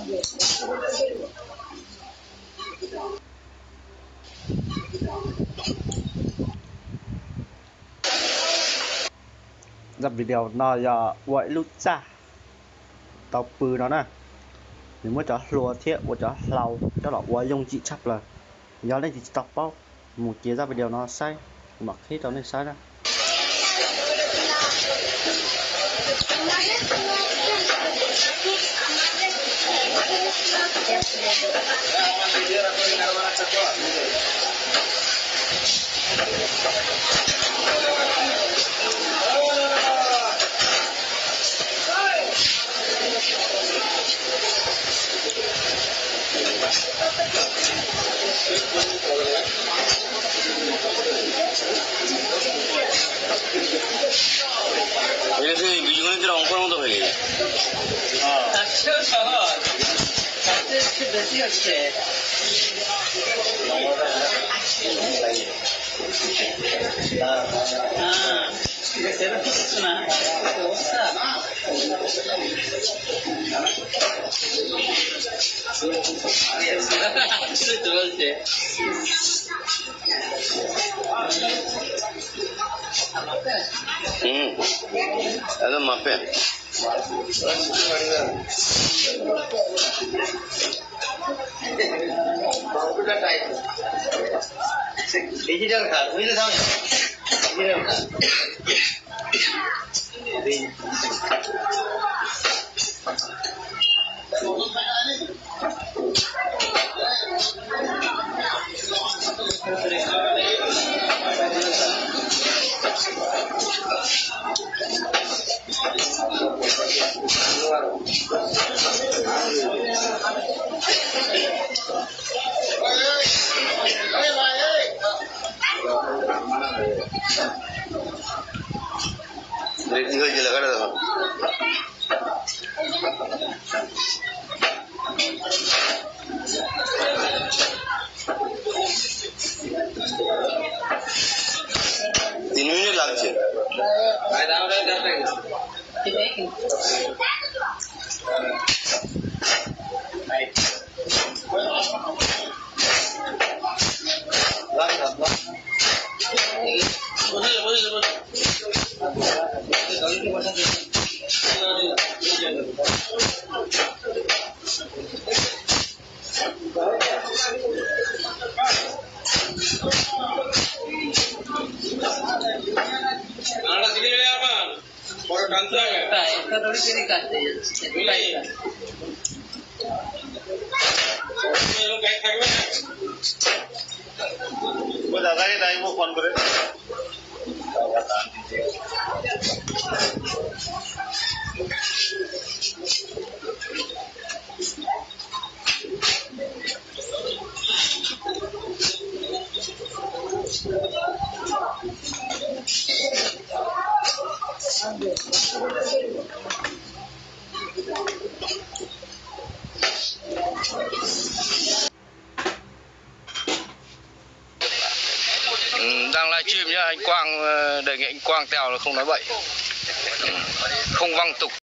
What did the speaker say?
Zaj video no yog ua ib lub txaj tau pw no na. Nws muab cov hlua thiab ua cov hlau coj los ua yooj yim tshaj plaws. Yog leej twg tsis tau paub, mus ces zaj video no saib, kuv mam qhib rau nej saib na. Tin minit lawm ces. Đang livestream nhá, anh Quang, ờ, đề nghị anh Quang Tèo là không nói bậy. Không văng tục.